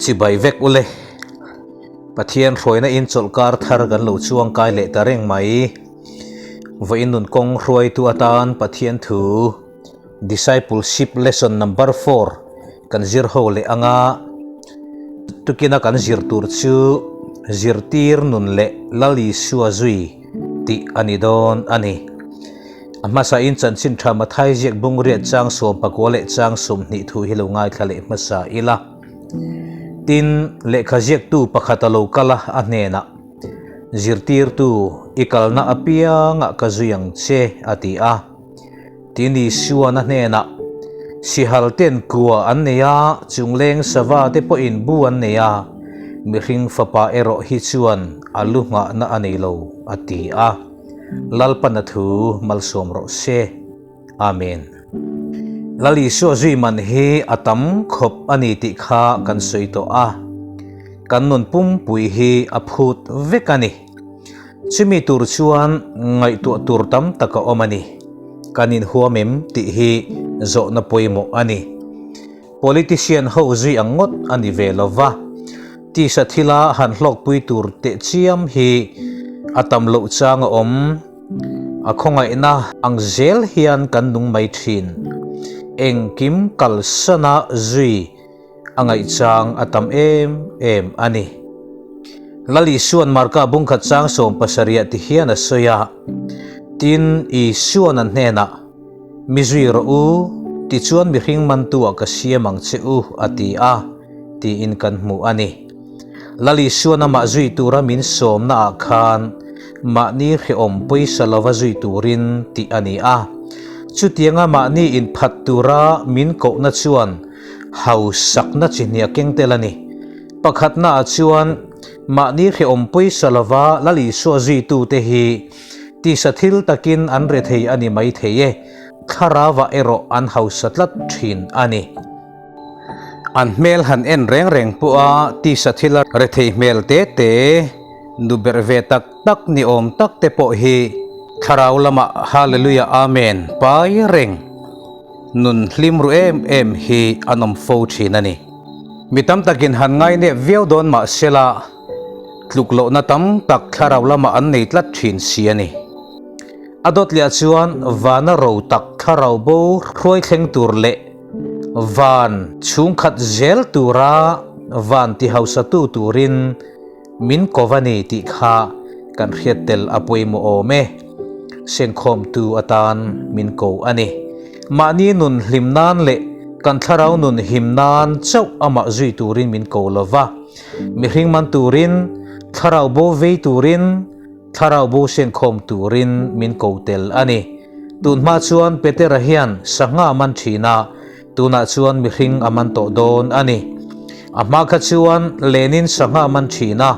Chibai vek ule. Pathian hruaina in chawlhkar thar kan lo chuangkai leh ta reng mai. Vawiin nun kawng hruaitu atan Pathian thu Discipleship Lesson Number 4 kan zir ho leh anga tukina kan zir tur chu zirtir nun leh Lal Isua zui tih a ni dawn a ni. A hmasa in chanchin tha Mathai ziak bungriat chang 19 leh chang 20 thu hi lo ngaithla leh hmasa ila. Tin, lehkha ziaktu pakhat a lo kal a, a hnenah, Zirtirtu, i kalna apiangah ka zui ang che, a ti a. Tin, Isuan a hnenah, Sihal ten kua an nei a, chungleng sava te pawhin bu an nei a, mihring fapa erawh hi chuan a lu nghahna a nei lo, a ti a. Lalpan a thu malsawm rawh se. Amen. Lal Isua zui man hi a tam khawp a ni tih kha kan sawi tawh a. Kan nun pumpui hi a phut vek a ni. Chumi tur chuan ngaihtuah tur tam tak a awm a ni. Kan inhuam em tih hi zawhna pawimawh a ni. Politician ho zui ang ngawt a ni ve lo va, tisa thila han hlawkpui tur teh chiam hi a tam loh chang a awm. A khawngaihna ang zel hian kan nung mai thin. Engkim kalsana zui a ngaihchang a tam em em a ni. Lal Isuan Marka bungkhat chang 70 ti hian a sawi a, Tin, Isuan an hnenah, Mi zui rawh u, tichuan mihring mantu-ah ka siam ang che u, a ti a, tiin kan hmu a ni. Lal Isuan amah zui tura min sawmnaah khan mahni hrehawm pawisa lova zui turin tih a ni a. Chutianga mahni inphat tura min kohna chuan hausakna chi hniah keng tel a ni. Pakhatnaah chuan mahni hrehawm pawisa lova Lal Isua zuitute hi tisa thil takin an re thei a ni mai thei e, thlarauah erawh an hausa tlat thin a ni. An hmel han en reng reng pawha tisa thila re thei hmel te te, nu berh ve tak tak ni awm tak te pawh hi thlarau lamah Hallelujah Amen pai reng. Nun hlim ru em em hi an awm fo thin a ni. Mi tam takin han ngainep viau dawn mah sela, tluk lohna tam tak thlarau lamah an nei tlat thin si a ni. A dawt leh ah chuan vana ro tak thlarau bo hruai thleng tur leh van chhungkhat zel tura van ti hausatu turin Min ko va ni tih kha kan hriat tel a pawimawh awm e. Senkhawmtu atan min ko a ni. Mahni nun hlim nan leh kan thlarau nun him nan chauh amah zui turin min ko lo va. Mihring man turin, thlarau bo vei turin, thlarau bo senkhawm turin min ko tel a ni. Tun hma chuan Petera hian sangha a man thin a, Tunah chuan mihring a man tawh dawn a ni. A hma kha chuan lenin sangha a man thin a,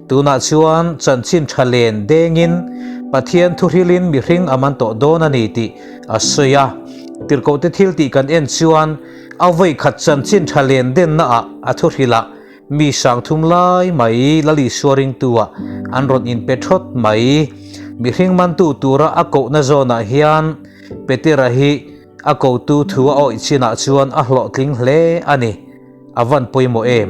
tunah chuan chanchin tha len dengin Pathian thuhrilin mihring a man tawh dawn a ni tih a sawi a. Tirhkohte thil tih kan en chuan a vawi khat chanchin tha len dennaah a thuhrilah mi sangthum lai mai Lal Isua ringtu-ah an rawn inpe thawt mai. Mihring mantu tura a kohna zawnah hian Petera hi A kotu thu a awih chinah chuan a hlawhtling hle a ni. A van pawimawh em?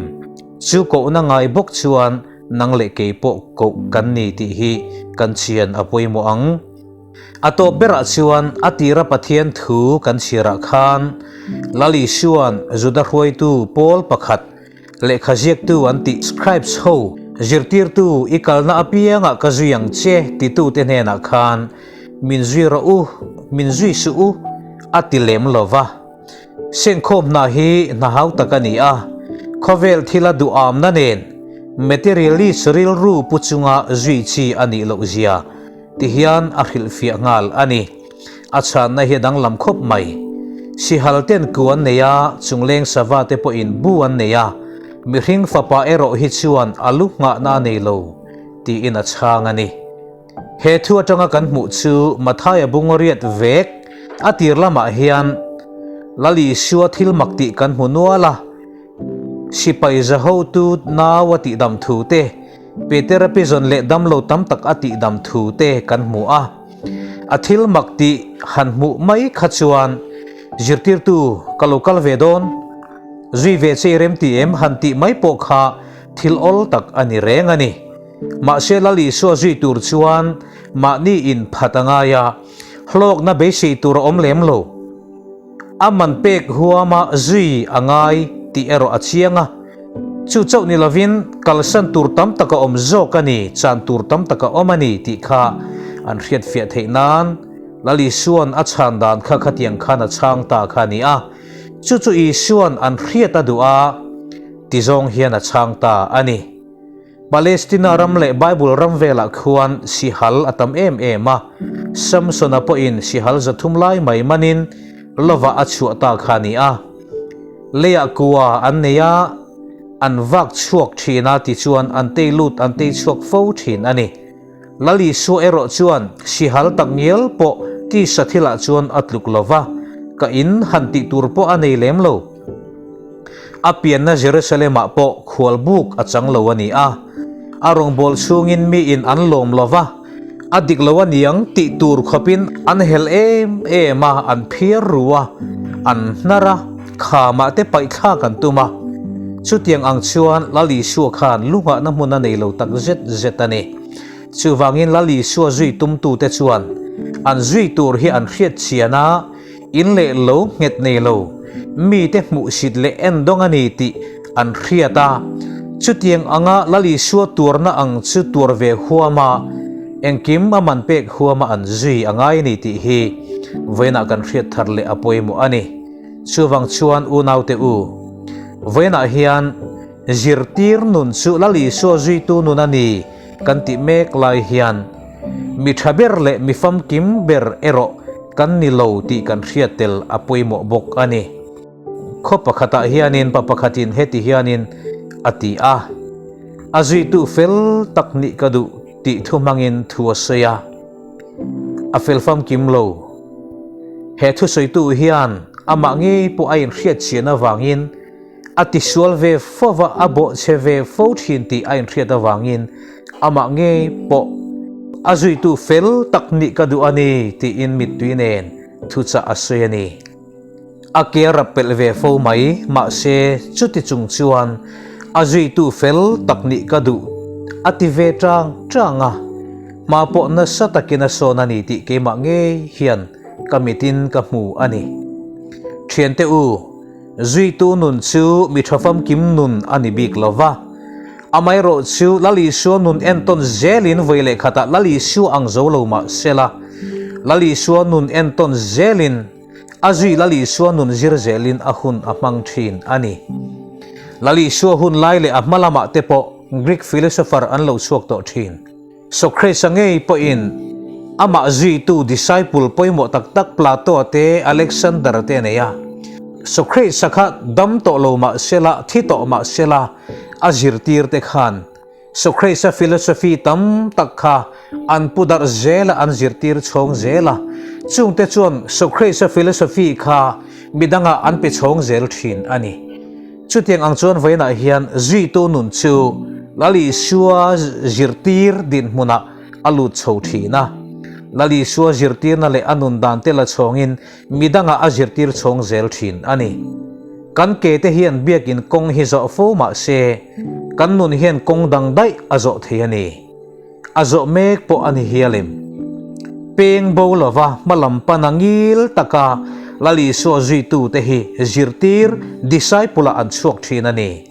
Chu kohna ngai bawk chuan nang leh kei pawh koh kan ni tih hi kan chian a pawimawh ang. A tawp berah chuan a tira Pathian thu kan chhiarah khan Lal Isua'n Juda hruaitu pawl pakhat lehkha ziaktu an tih scribes ho zirtirtu i kalna apiangah ka zui ang che titute hnenah khan min zui rawh u, min zui suh u a ti lem lo va. Senkhawm hna hi hna hau tak a ni a, khawvel thila duhamna nen materialist rilru pu chunga zui chi a nih loh zia ti hian a hrilhfiah nghal a ni. A chhanna hi a danglam khawp mai. Sihal ten ku an nei a, chungleng sava te pawhin bu an nei a, mihring fapa erawh hi chuan a lu nghahna a nei lo, tiin a chhang a ni. He thu atanga kan hmuh chu Mathaia bungariat vek a tir lamah hian Lal Isua thil mak tih kan hmu nual a, Sipai zahotu nau a tihdam thu te, Petera pizawn leh damlo tam tak a tihdam thu te kan hmu a. A thil mak tih han hmuh mai kha chuan zirtirtu ka lo kal ve dawn. Zui ve che i rem ti em han tih mai pawh kha thil awl tak a ni reng a ni. Mahse Lal Isua zui tur chuan mahni inphat a ngai a, hlawkna beisei tur a awm lem lo. A man pek huama zui a ngai tih erawh a chiang a, chu chauh ni lovin kalsan tur tam tak a awm zawk a ni, chan tur tam tak a awm a ni tih kha an hriatfiah theih nan Lal Isua'n a chhan dan kha khatiang khan a chhang ta kha a ni a, chu chu Isua'n an hriat a duh a ti zawng hian a chhang ta a ni. Palestina ram leh Bible ram velah khuan sihal a tam em em a, Samsona pawhin sihal 300 lai mai manin lovah a chhuah ta kha a ni a. Leiah kua an nei a, an vak chhuak thin a tichuan an tei lut an tei chhuak fo thin a ni. Lal Isua erawh chuan sihal tak ngial pawh tisa thilah chuan a tluk lo va, ka in han tih tur pawh a nei lem lo. A pianna Jerusalem-ah pawh khualbuk a chang lo a ni a, a rawngbâwl chhungin miin an lawm lo va, a dik lo a niang tih tur khawpin an hel em em a, an phiar ru a, an hnar a, khamah te paihthlak an tum a. Chutiang ang chuan Lal Isua khan lunghahna hmun a nei lo tak zet zet a ni. Chuvangin Lal Isua zui tumtute chuan an zui tur hi an hriat chian a, In leh lo nghet nei lo, mite hmuhsit leh endawng a ni tih an hriat a. Chutiang anga Lal Isua tuarna ang chu tuar ve huama engkim a man pek huama an zui a ngai a ni tih hi vawiinah kan hriat thar leh a pawimawh a ni. Chuvang chuan unaute u, vawiinah hian zirtir nun chu Lal Isua zuitu nun a ni kan tih mek lai hian mi tha ber leh mi famkim ber erawh kan ni lo tih kan hriat tel a pawimawh bawk a ni. Khaw pakhatah hianin pa pakhatin heti hianin a ti a, A zuitu fel tak nih ka duh tih thu hmangin thu a sawi a, a fel famkim lo. He thusawitu hian amah ngei pawh a inhriat chian avangin A tisual ve fo va, a bawhchhe ve fo thin tih a inhriat avangin amah ngei pawh a zuitu fel tak nih ka duh a ni tiin mittui nen thuchah a sawi a ni. A ke a rap pelh ve fo mai, mahse chuti chung chuan a zuitu fel tak nih ka duh a ti ve tang tang a, hma pawh nasa takin a sawn a ni tih keimah ngei hian ka mitin ka hmu a ni. Thiante u. Zuitu nun chu mi tha famkim nun a ni bik lo va. Amaherawh chu Lal Isua nun entawn zelin vawi leh khatah Lal Isua ang zo lo mah sela, Lal Isua nun entawn zelin a zui Lal Isua nun zir zelin a hun a hmang thin a ni. Lal Isua hun lai leh a hma lamah te pawh Greek philosopher an lo chhuak tawh thin. Socrates-a ngei pawhin amah zuitu disciple pawimawh tak tak Plato-a te, Alexander-a te a nei a. Socrates-a kha dam tawh lo mah sela, thi tawh mah sela, a zirtirte khan Socrates-a philosophy tam tak kha an pu darh zel a, an zirtir chhawng zel a. Chungte chuan Socrates-a philosophy kha midangah an pe chhawng zel thin a ni. Chutiang ang chuan vawiinah hian zuitu nun chu Lal Isua zirtir dinhmunah a lut chho thin a. Lal Isua zirtirna leh a nun dan te la chhawngin midangah a zirtir chhawng zel thin a ni. Kan ke te hian biakin kawng hi zawh fo mah se, kan nun hian kawng dang daih a zawh thei a ni. A zawh mek pawh a ni hial em? Peng bo lova hma lam pana ngil taka Lal Isua zuitute hi zirtir, disciple, ah an chhuak thin a ni.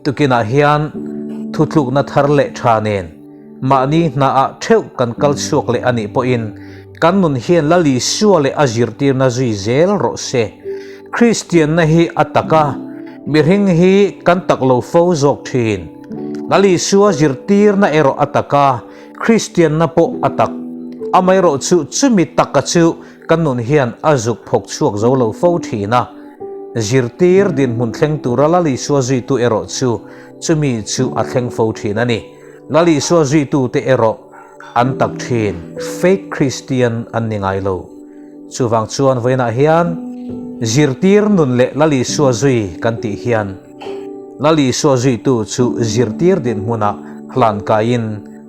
Tukinah hian thutlukna thar leh tha nen mahni hnaah theuh kan kal chhuak leh a nih pawhin kan nun hian Lal Isua leh a zirtirna zui zel rawh se. Kristianna hi a tak a, mihring hi kan tak lo fo zawk thin. Lal Isua zirtirna erawh a tak a, Kristianna pawh a tak. Amaherawh chu chumi taka chu kan nun hian a zuk phawk chhuak zo lo fo thin a. Zirtir dinhmun thleng tura Lal Isua zuitu erawh chu chumi chu a thleng fo thin a ni. Lal Isua zuitute erawh an tak thin, fake Christian an ni ngai lo. Chuvang chuan vawiinah hian zirtir nun leh Lal Isua zui kan tih hian, Lal Isua zuitu chu zirtir dinhmunah hlan kaiin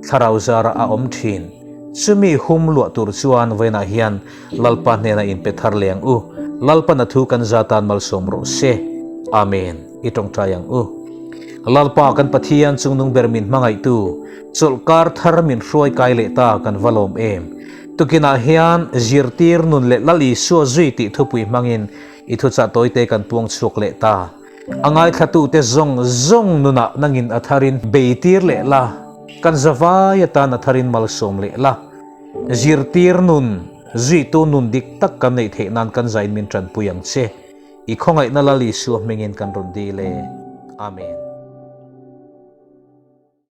thlarau zarah a awm thin. Chumi hum luah tur chuan vawiinah hian Lalpa hnena inpe thar leh ang u. Lalpan a thu kan za tan malsawm rawh se. Amen. I tawngtai ang u. Lalpa kan Pathian chungnung ber min hmangaihtu, chawlhkar thar min hruai kai leh ta kan va lawm em. Tukinah hian zirtir nun leh Lal Isua zui tih thupui hmangin i thuchah tawite kan puang chhuak leh ta. A ngaithlatute zawng zawng nunah nangin a tharin beitir leh la, kan zavai atan a tharin malsawm leh la. Zirtir nun, zuitu nun dik tak kan neih theih nan kan zain min tanpui ang che. I khawngaihna Lal Isua hmingin kan rawn dil e. Amen.